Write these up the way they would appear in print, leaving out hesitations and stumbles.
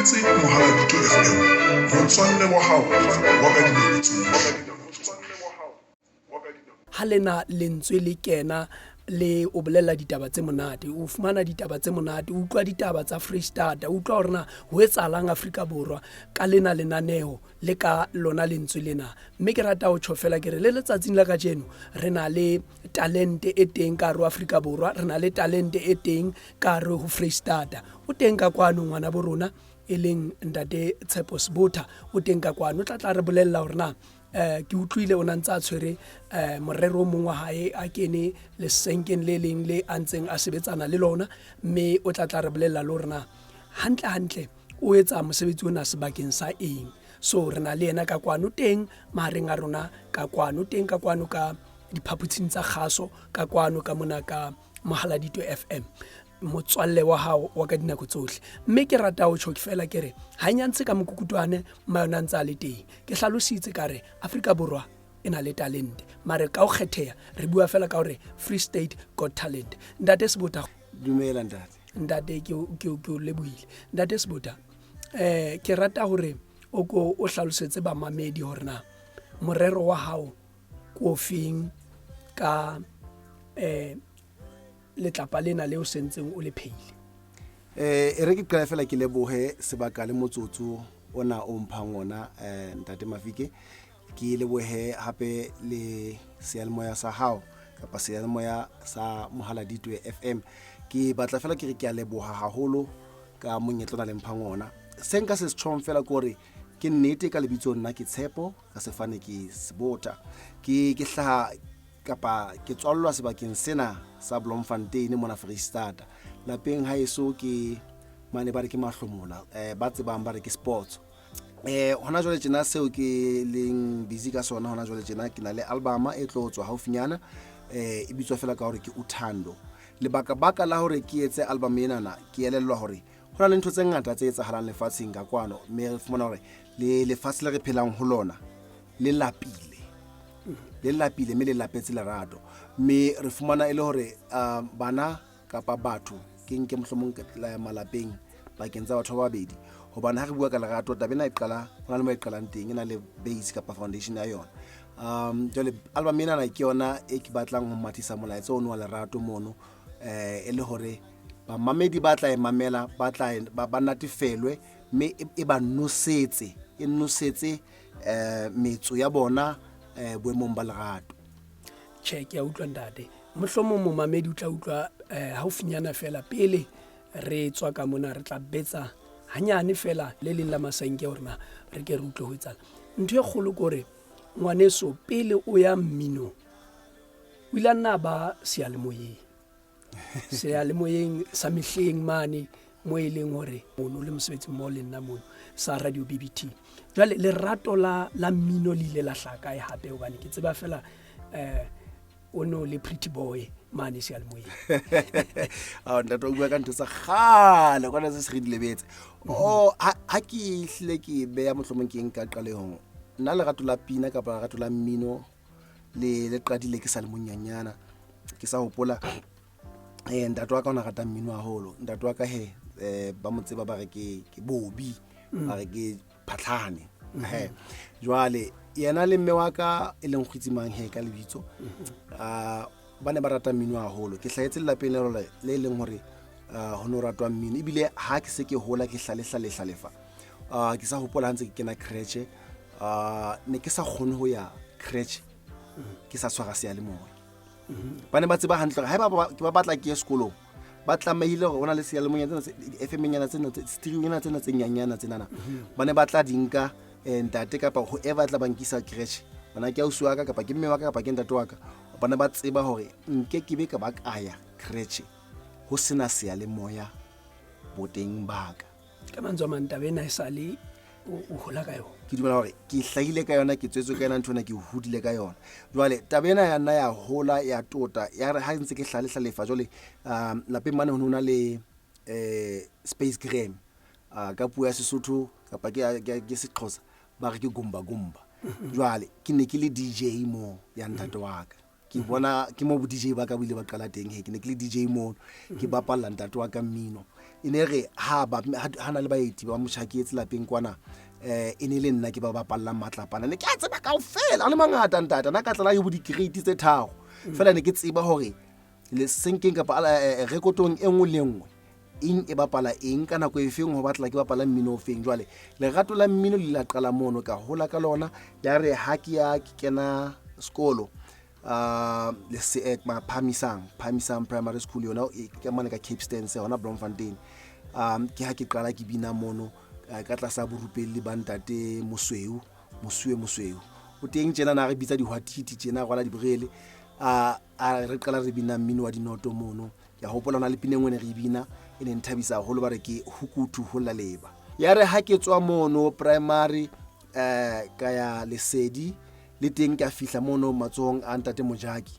mametse Mohaladitwe FM, motswalle wa hao wa ka dinako tsohle. Ha lena lentswe le kena le o bolella ditaba tse monate, o fumana ditaba tse monate, o utlwa ditaba tsa Freistata, o utlwa hore na ho etsahalang Afrika Borwa ka lena lenaneo le ka lona lentswe lena. Mme ke rata ho tjho fela ke re le letsatsing la kajeno re na le talente e teng ka hare ho Afrika Borwa, re na le talente e teng ka hare ho Freistata. O teng ka kwano ngwana bo rona e leng ntate Tshepo Sebotha, o teng ka kwano, o tla tla re bolella hore na ke utlwile o na ntse a tshwere morero o mong wa hae, a kene lesenkeng le leng le a ntseng a sebetsana le lona, mme o tla tla re bolella le hore na hantle hantle o etsa mosebetsi ona sebakeng sa eng. So re na le yena ka kwano teng mahareng a rona ka kwano teng ka kwano ka diphapotsing tsa kgaso ka kwano ka mona ka Mohaladitwe FM, motswalle wa hao wa ka dinako tsohle. Mme ke rata ho tjho fela ke re ha nyantshe ka mokukutwane mma yona ntse a le teng. Ke hlalositse ka re Afrika Borwa e na le talente, mare ka ho kgetheha re bua fela ka hore Free State Got Talent. Ntate Sebotha, dumela ntate. Ntate ke o lebohile. Ntate Sebotha, ke rata hore o ko o hlalosetse bamamedi hore na morero wa hao ke ofeng ka letlapa lena leo sentseng o le pheile. E re ke qala fela ke lebohe sebaka le motsotso ona o mphang ona, ntate Mafike. Ke lebohe hape le seyalemoya sa hao kapa seyalemoya sa Mohaladitwe FM. Ke batla fela ke re ke a leboha haholo ka monyetla ona le mphang ona. Se nka se tjhong fela ke hore ke nnete ka lebitso nna ke Tshepo, ka sefane ke Sebotha. Ke hlaha kapa ke tswallwa sebakeng sena sa Bloemfontein mona Freistata. Lapeng haeso ke mane ba re ke mahlomola, ba tsebang ba re ke sports. Hona jwale tjena seo ke leng busy ka sona hona jwale tjena, ke na le album e tlo tswa haufinyana, e bitswa fela ka hore ke Uthando. Lebaka baka la hore ke etse album enana, ke elellwa hore ho na le ntho tse ngata tse etsahalang lefatsheng ka kwano, mme re fumana hore le lefatshe le re phelang ho lona le lapile, le lapile mme le lapetse lerato. Mme re fumana e le hore bana kapa batho ke nke mohlomong malapeng pakeng tsa batho ba babedi, hobane ha re bua ka lerato taba ena e qala, ho na le mo e qalang teng, e na le base kapa foundation ya yona. Jwale album enana ke yona e ke batlang ho mathisa molaetsa ono wa lerato mono, e le hore bamamedi ba tla e mamela, ba tla e, ba natefelwe, mme e ba nosetse, e nosetse metso ya bona boemong ba lerato. Tjhe, ke a utlwa ntate. Mohlomong momamedi o tla utlwa haufinyana fela pele re tswa ka mona, re tla betsa hanyane fela le leng la masenke hore na re ke re utlwe ho etsahala. Ntho e kgolo ke hore ngwaneso pele o ya mminong o ile a nna ba seyalemoyeng, seyalemoyeng sa mehleng mane mo e leng hore mono le mosebetsi mmoho le nna mono sa Radio BBT. Jwale lerato la mmino le ile la hlaha kae hape, hobane ke tseba fela o no le pretty boy mane seyalemoyeng. Ao ntate, o bua ka ntho tsa kgale kwana tse se re di lebetse. O ha ke hlile ke beya mohlomong ke nka qalehong, nna lerato la pina kapa lerato la mmino le qadile ke sa le monyanyana. Ke sa hopola ntate wa ka o na rata mmino haholo. Ntate wa ka he, ba mo tseba ba re ke Bobi, ba re ke Phatlhane. He jwale yena le mme wa ka e leng Kgwitsimang he ka lebitso, ba ne ba rata mmino haholo. Ke hlahetse lelapeng le lona le leng hore ho no ratwa mmino, ebile ha ke se ke hola ke hlale hlalefa, ke sa hopola ha ntse ke kena creche, ne ke sa kgone ho ya creche ke sa tshwara seyalemoya. Ba ne ba tseba hantle hore haeba ke ba batla ke ye sekolong, ba tlamehile hore ho na le seyalemoya tsena tse, di-F M nyana tsena tse, stereo nyana tsena tse nyanyana tsenana, ba ne ba tla di nka, ntate kapa whoever tla ba nkisa creche, bona ke ausi wa ka kapa ke mme wa ka kapa ke ntate wa ka, ba ne ba tseba hore nke ke be ka ba ka ya creche ho sena seyalemoya boteng ba ka. Ka mantswe a mang, taba ena e sale o hola ka yona. Ke dumela hore ke hlahile ka yona, ke tswetswe ka yona ntho ena, ke hodile ka yona. Jwale taba ena ya nna ya hola ya tota, ya re ha ntse ke hlale hlalefa jwale, lapeng mane ho ne ho na le Space Gram, ka puo ya Sesotho kapa ke Sexhosa ba re ke gumba gumba. Jwale ke ne ke le DJ mo ya ntate wa ka. Ke bona ke mo bo DJ ba ka bo ile ba qala teng he, ke ne ke le DJ mono, ke bapalla ntate wa ka mmino. E ne re ha ba ha na le baeti ba motjhaketse lapeng kwana, e ne le nna ke ba bapallang matlapana. Ne ke a tseba kaofela, a le mangata ntate, na ka tlala yo bo di-grade tse 3. Fela ne ke tseba hore le senkeng kapa rekotong e nngwe le nngwe eng e bapala eng ka nako e feng, ho batla ke bapala mmino o feng. Jwale lerato la mmino le la qala mono, ka hola ka lona. Ya re ha ke ya ke kena sekolo, Phamisang Primary School, yona e ke mane ka Cape Stance hona Bloemfontein. Ke ha ke qala ke bina mono, ka tlasa borupelli ba ntate Mosweu, Mosuwe Mosweu o teng tjena, na re bitsa dihwatiti tjena, rwala dibrele, a re qala re bina mmino wa dinoto mono. Ke a hopola hona le pina e nngwe ne re e bina, e ne nthabisa haholo, ba re ke Hukutu ho lla leba. Ya re ha ke tswa mono primary, ka ya Lesedi, le teng ka fihla mono matsohong a ntate Mojaki.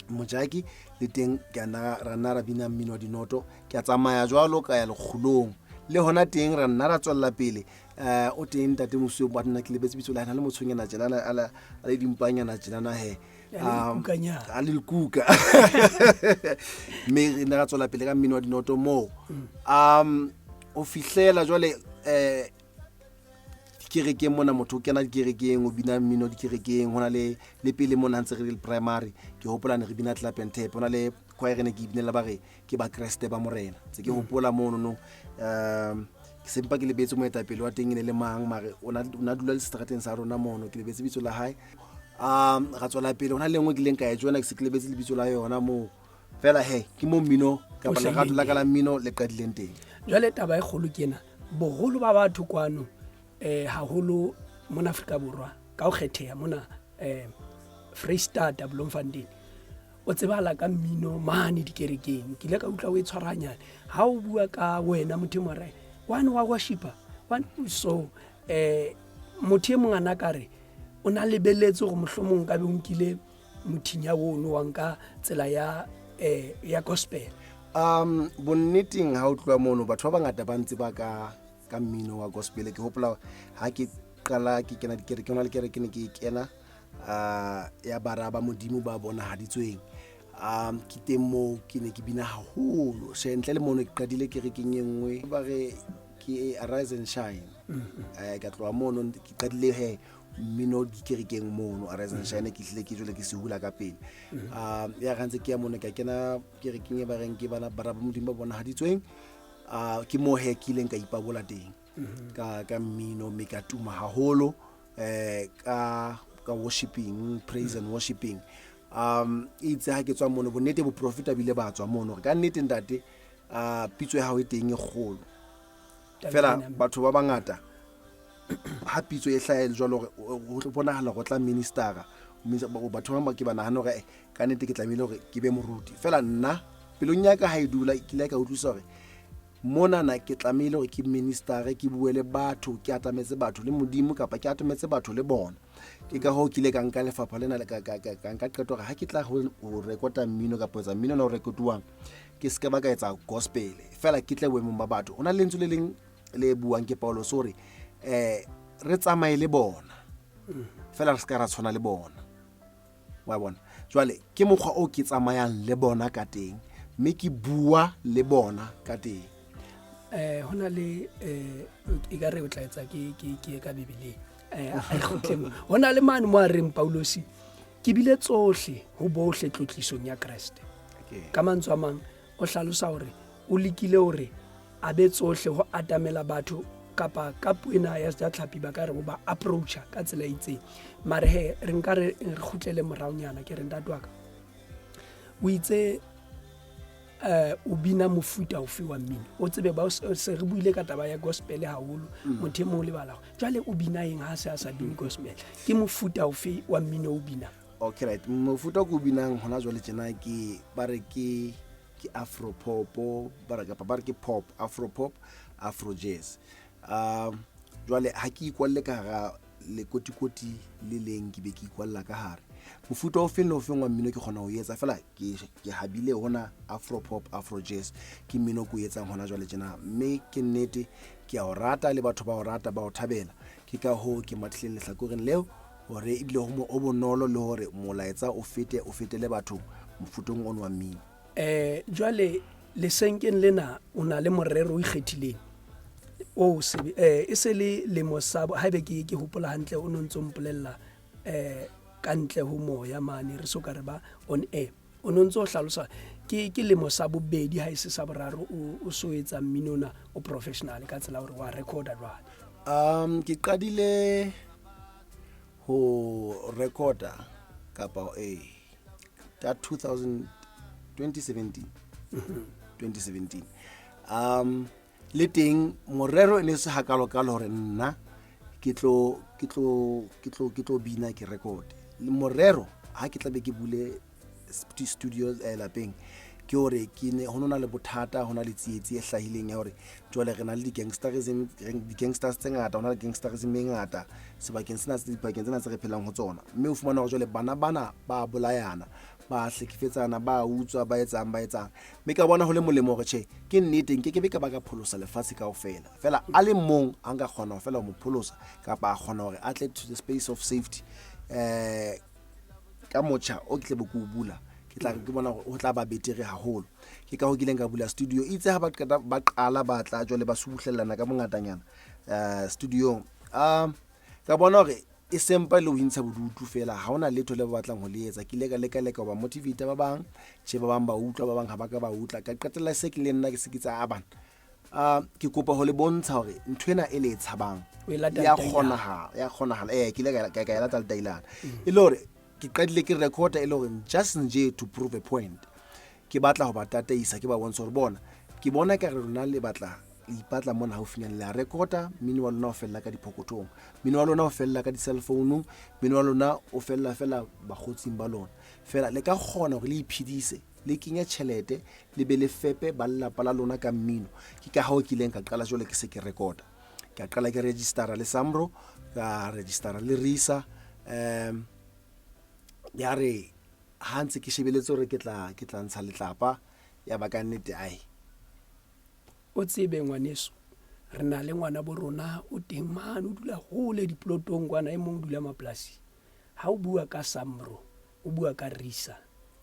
Mojaki le teng ke nna ra nna ra bina mmino wa dinoto. Ke a tsamaya jwalo ka ya Lekgolong, le hona teng ra nna ra tswella pele. O teng ntate Mosuwe, ba nna ke lebetse bitso la hae, na le motshonyana tjena, a le dimpanyana tjenana he, a le lekuka, mme re ne ra tswela pele ka mmino wa dinoto moo. O fihlela jwale dikerekeng mona, motho o kena dikerekeng, o bina mmino dikerekeng. Ho na le le pele mona ha ntse re le primary, ke hopola ne re bina clap and tap. Ho na le choir ne ke ibinela, ba re ke Bakreste ba Morena. Ntse ke hopola mono no, ke sempa ke lebetse moetapele wa teng e ne le mang, mare o na dula le seterateng sa rona mono, ke lebetse bitso la hae. Ra tswela pele, ho na le nngwe ke ileng ka e joina, ke se ke lebetse lebitso la yona moo. Fela he, ke mo mmino kapa lerato la ka la mmino le qadileng teng. Jwale taba e kgolo ke ena, boholo ba batho kwano, haholo mona Afrika Borwa, ka ho kgetheha mona Freistata, Bloemfontein, o tsebahala ka mmino mane dikerekeng. Ke ile ka utlwa o e tshwara hanyane ha o bua ka wena, motho e mong a re wane wa worshiper one. So motho e mong ana ka re o na lebeletse hore mohlomong ka be o nkile mothinya ono wa nka tsela ya ya gospel. Bonneteng ha o tloha mono, batho ba bangata ba ntse ba ka mmino wa gospel. Ke hopola ha ke qala ke kena dikereke, hona le kereke ne ke e kena, ya bara ba Modimo ba bonahaditsweng. Ke teng moo ke ne ke bina haholo. She ntle le mono, ke qadile kerekeng e nngwe ba re ke Arise and Shine. Ka tloha mono ke qadile he mmino dikerekeng mono Arise and Shine, ke hlile ke jwale ke se hula ka pele. Ya ga ntse ke ya mono, ka kena kerekeng e ba reng ke bana bara ba Modimo ba bonahaditsweng. Ke moo he ke ileng ka ipabola teng ka mmino, mme ka tuma haholo ka worshiping, praise and worshiping. Itse ha ke tswa mono, bonnete boprofeta bile ba tswa mono hore ka nnete ntate, pitso ya hao e teng e kgolo. Fela batho ba bangata ha pitso e hlaha jwalo hore ho bonahala hore o tla ministera, batho ba bang ke ba nahana hore ka nnete ke tlamehile hore ke be moruti. Fela nna pelong ya ka ha e dula, ke ile ka utlwisisa hore monana ke tlamehile hore ke ministere, ke bue le batho, ke atametse batho le Modimo, kapa ke atametse batho le bona. Ke ka hoo ke ile ka nka lefapha lena, ka nka qeto hore ha ke tla ho rekota mmino kapa ho etsa mmino ona o rekotuwang, ke se ke ba ka etsa gospel fela, ke tle boemong ba batho. Ho na le lentswe le leng le buang ke Paulos hore re tsamaye le bona fela, re se ka ra tshwana le bona. Wa bona, jwale ke mokgwa o ke tsamayang le bona ka teng, mme ke bua le bona ka teng. Ho na le e ka re o tla etsa ke ke ke ka Bibeleng, a kgutle mo. Ho na le mane mo a reng Paulosi, ke bile tsohle ho bohle tlotlisong ya Kreste. Ka mantswe a mang o hlalosa hore o lekile hore a be tsohle ho atamela batho, kapa ka puo ena ya sejatlhapi ba ka re o ba approacha ka tsela e itseng. Mare he re nka re kgutlele moraonyana, ke re ntate wa ka o itse o bina mofuta ofe wa mmino, o tsebe ba se re buile ka taba ya gospel haholo, motho e mong o lebala hore jwale o bina eng ha se a sa bine gospel, ke mofuta ofe wa mmino o binang? Okay, right, mofuta o ke o binang hona jwale tjena ke ba re ke afro pop, ba re kapa ba re ke pop, afro pop, afro jazz. Jwale ha ke ikwalle ka hara lekotikoti le leng, ke be ke ikwalla ka hare. Mofuta o feng le o feng wa mmino ke kgona ho etsa, fela ke habile hona afro pop, afro jazz, ke mmino ke o etsang hona jwale tjena. Mme ke nnete ke a o rata, le batho ba o rata, ba o thabela. Ke ka hoo ke mathileng lehlakoreng leo. Hore ebile ho bonolo le hore molaetsa o fete, o fetele bathong mofuteng ono wa mmino. Jwale lesenkeng lena o na le morero o ikgethileng o sebe, e se le lemo sa haebe ke hopola hantle, o no ntso mpolella ka ntle ho moya mane re so ka re ba on air, o no ntso hlalosa ke lemo sa bobedi ha e se sa boraro o so etsa mmino ona o professional ka tsela hore wa recorda jwale. Ke qadile ho recorda kapa ka 2017. 2017. Le teng morero e ne se hakalo-kalo hore nna ke tlo bina ke record. Morero ha ke tla be ke bule studio lapeng, ke hore ke ne ho nona le bothata, ho na le tsietsi e hlahileng ya hore jwale re na le di-gangsterism, di-gangsters tse ngata, ho na le gangsterism e ngata sebakeng sena, dibakeng tsena tse re phelang ho tsona. Mme o fumana hore jwale bana bana ba bolayana, ba hlekefetsana, ba utswa, ba etsang, ba etsang. Mme ka bona ho le molemo hore tjhe, ke nnete nkekebe ka ba ka pholosa lefatshe kaofela. Feela a le mong a nka kgona ho fela ho mo pholosa, kapa a kgona hore a tle to the space of safety. Ka motjha o ke tle be ke o bula, ke tla ke bona hore ho tla ba betere haholo. Ke ka hoo ke ileng ka bula studio. Itse ha ba qeta ba qala ba tla jwale ba subuhlellana ka bongatanyana studiong. Ka bona hore e sempa le ho intsha bodutu fela, ha hona letho le ba batlang ho le etsa. Ke ile ka leka leka ho ba motivate ba bang, tjhe ba bang ba utlwa, ba bang ha ba ka ba utlwa. Ka qetella se ke le nna ke se ke tsa a bana. Ke kopa ho le bontsha hore nthwena e le e tshabang ya kgonahala, ya kgonahala. Ke ile ka e lata letailana. E le hore ke qadile ke recorda e le hore just nje to prove a point. Ke batla ho ba tataisa, ke ba bontsha hore bona, ke bona ka re lona le batla le ipatla mona haufinyane, le a recorda, mmino wa lona o fella ka diphokothong, mmino wa lona o fella ka di-cell phone-ung, mmino wa lona o fella fela bakgotsing ba lona. Fela le ka kgona hore le iphedise, le kenye tjhelete, le be le fepe ba lelapa la lona ka mmino. Ke ka hoo ke ileng ka qala jwale ke se ke recorda. Ka qala ke registera le Samro, ka registera le Risa. Ya re ha ntse ke shebeletse hore ke tla ntsha letlapa, ya ba ka nnete ai. O tsebe ngwaneso, re na le ngwana bo rona o teng mane, o dula hole diplotong kwana, e mong o dula mapolasing. Ha o bua ka Samro, o bua ka Risa,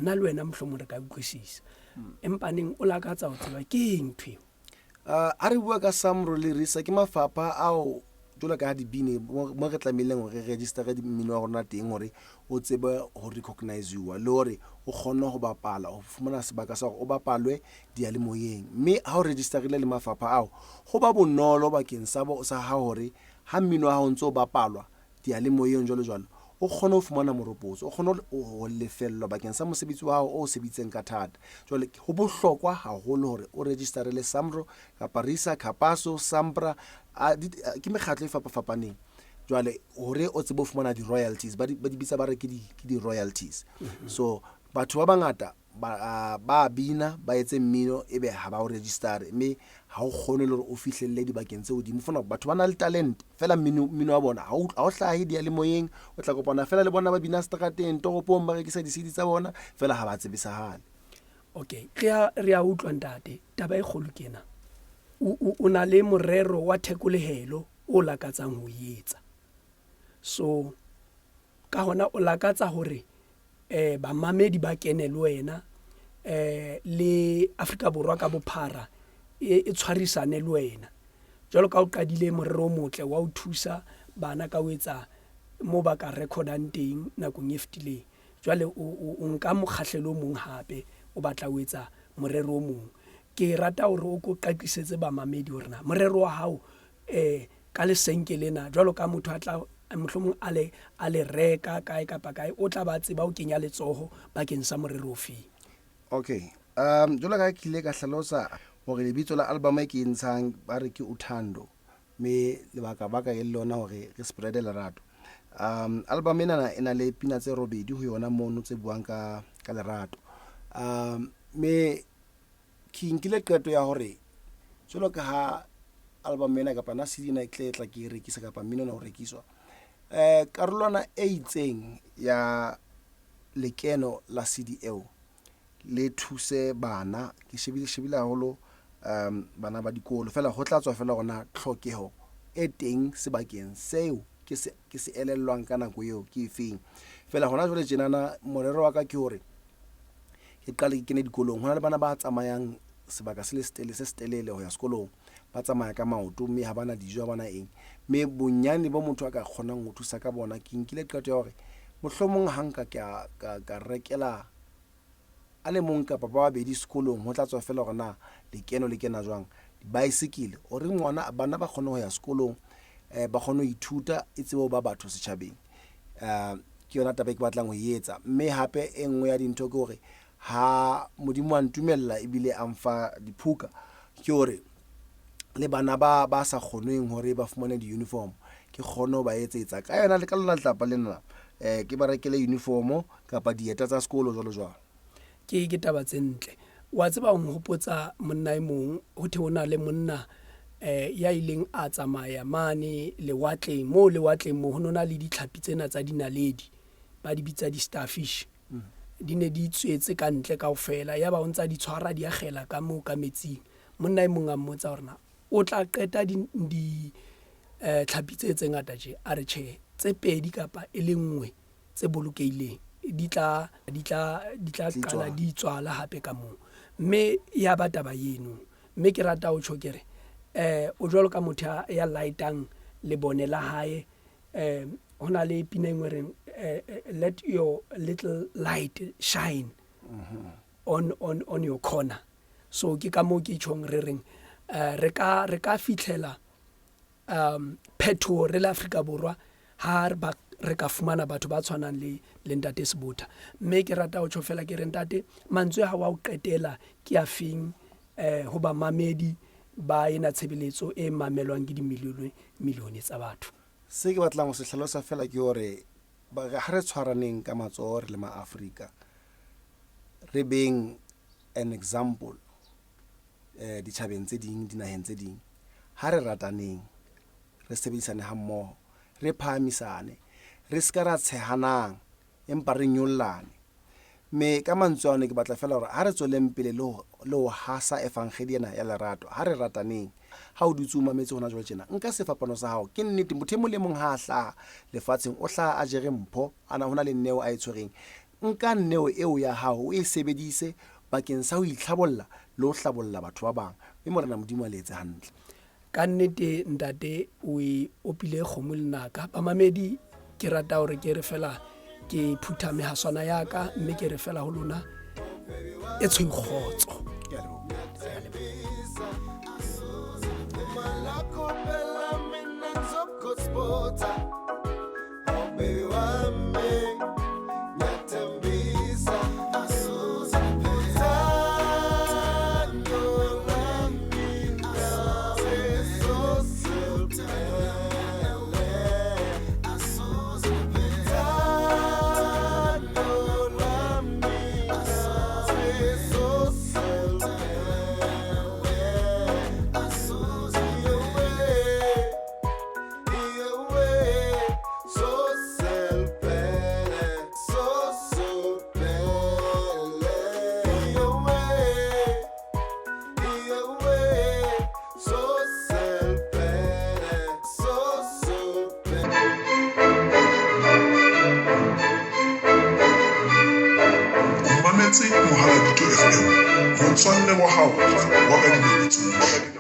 nna le wena mohlomong re ka utlwisisa. Empa neng o lakatsa ho tseba ke eng ntho eo? Ha re bua ka Samro le Risa, ke mafapha ao jwalo ka ha dibini mo re tlamehileng hore re register mmino wa rona teng hore o tsebe ho recognize-iwa le hore o kgone ho bapala, ho fumana sebaka sa hore o bapalwe diyalemoyeng. Mme ha o register-ile le mafapha ao, ho ba bonolo bakeng sa sa hao hore ha mmino wa hao o ntso bapalwa diyalemoyeng jwalo jwalo, o kgone ho fumana moropotso, o kgone ho lefellwa bakeng sa mosebetsi wa hao o sebeditseng ka thata. Jwale ho bohlokwa haholo hore o register-e le Samro kapa Risa, Capasso, Sampra, ke mekgatlo e fapafapaneng. Jwale hore o tsebe ho fumana di-royalties, ba di bitsa ba re ke di-royalties. So batho ba bangata ba bina, ba etse mmino ebe ha ba o register-e, mme ha o kgone le hore o fihlelle dibakeng tse hodimo. Funa batho ba na le talent fela mmino wa bona ha o hlahe diyalemoyeng, o tla kopana fela le bona ba bina seterateng, toropong, ba rekisa di-CD tsa bona fela ha ba tsebisahale. Okay, re a utlwa ntate, taba e kgolo ke ena. O na le morero wa thekolehelo o lakatsang ho etsa. So ka hona o lakatsa hore bamamedi ba kene le wena, le Afrika Borwa ka bophara e tshwarisane le wena. Jwalo ka o qadile morero o motle wa ho thusa bana ka ho etsa mo ba ka recordang teng nakong e fetileng. Jwale o nka mokgahlelo o mong hape, o batla ho etsa morero o mong. Ke rata hore o ko qaqisetse bamamedi hore na morero wa hao ka lesenke lena, jwalo ka motho a tla mohlomong a le a le reka kae kapa kae, o tla ba tseba o kenya letsoho bakeng sa morero o feng. Okay, jwalo ka ke ile ka hlalosa hore lebitso la album e ke e ntshang ba re ke Uthando, mme lebaka baka e le lona hore re spread lerato. Album enana e na le pina tse robedi ho yona mono tse buang ka lerato. Mme ke nkile qeto ya hore jwalo ka ha album ena kapa na CD ena e tle tla ke e rekisa kapa mmino ona o rekiswa, karolwana e itseng ya lekeno la CD eo le thuse bana. Ke shebile haholo bana ba dikolo fela, ho tla tswa fela hore na tlhokeho e teng sebakeng seo ke se ke se elellwang ka nako eo ke efeng. Feela hona jwale tjenana morero wa ka ke hore ke qale ke kene dikolong. Ho na le bana ba tsamayang sebaka se le se setelele ho ya sekolong. Ba tsamaya ka maoto mme ha ba na dijo, ha ba na eng. Mme bonyane bo motho a ka kgonang ho thusa ka bona, ke nkile qeto ya hore mohlomong ha nka ka rekela a le mong kapa ba babedi sekolong, ho tla tswa feela hore na lekeno le kena jwang, dibaesekele hore ngwana, bana ba kgone ho ya sekolong, ba kgone ho ithuta, e tsebe ho ba batho setjhabeng. Ke yona taba e ke batlang ho e etsa. Mme hape e nngwe ya dintho ke hore ha Modimo a ntumella ebile a mfa diphuka, ke hore le bana ba sa kgoneng hore ba fumane di-uniform, ke kgone ho ba etsetsa ka yona le ka lona letlapa lena, ke ba rekele uniform kapa dieta tsa sekolo jwalo jwalo. Ke taba tse ntle. Wa tseba o nhopotsa monna e mong, ho thwe ho na le monna ya ileng a tsamaya mane lewatleng, moo lewatleng moo ho no na le ditlhapi tsena tsa dinaledi, ba di bitsa di-starfish. Di ne di tswetse ka ntle kaofela, yaba o ntsa di tshwara di akgela ka moo ka metsing. Monna e mong a mmotsa hore na o tla qeta di tlhapi tse tse ngata tje? A re tjhe, tse pedi kapa e le nngwe tse bolokehileng di tla di tla di tla qala di tswala hape ka moo. Mme ya ba taba eno. Mme ke rata ho tjho ke re o jwalo ka motho ya light-ang lebone la hae. Ho na le pina e nngwe e reng let your little light shine on your corner. So ke ka moo ke tjhong re reng re ka fihlela phetoho re le Afrika Borwa ha re ka fumana batho ba tshwanang le Ntate Sebotha. Mme ke rata ho tjho fela ke re ntate, mantswe a hao a ho qetela ke a feng ho bamamedi ba ena tshebeletso e mamelwang ke dimilione milione tsa batho? Se ke batlang ho se hlalosa fela ke hore ha re tshwaraneng ka matsoho re le ma-Afrika, re beng an example ditjhabeng tse ding, dinaheng tse ding. Ha re rataneng, re sebedisane ha mmoho, re phahamisane, re ska ra tshehanang empa re nyollane. Mme ka mantswe ano ke batla fela hore ha re tsweleng pele le ho hasa evangedi ena ya lerato. Ha re rataneng. Ha o dutse o mametse hona jwale tjena, nka sefapano sa hao. Ke nnete, motho e mong le e mong ha a hlaha lefatsheng, o hlaha a jere mpho, ana ho na le neo a e tshwereng. Nka neo eo ya hao, o e sebedise bakeng sa ho itlhabolla le ho hlabolla batho ba bang. Mme Morena Modimo a le etse hantle. Ka nnete ntate o e opile kgomo lenaka. Bamamedi, ke rata hore ke re fela ke phutha mehaswana ya ka, mme ke re fela ho lona e tshweng kgotso. Ke a leboha. O mametse Mohaladitwe FM, motswalle wa hao wa ka dinako tsohle.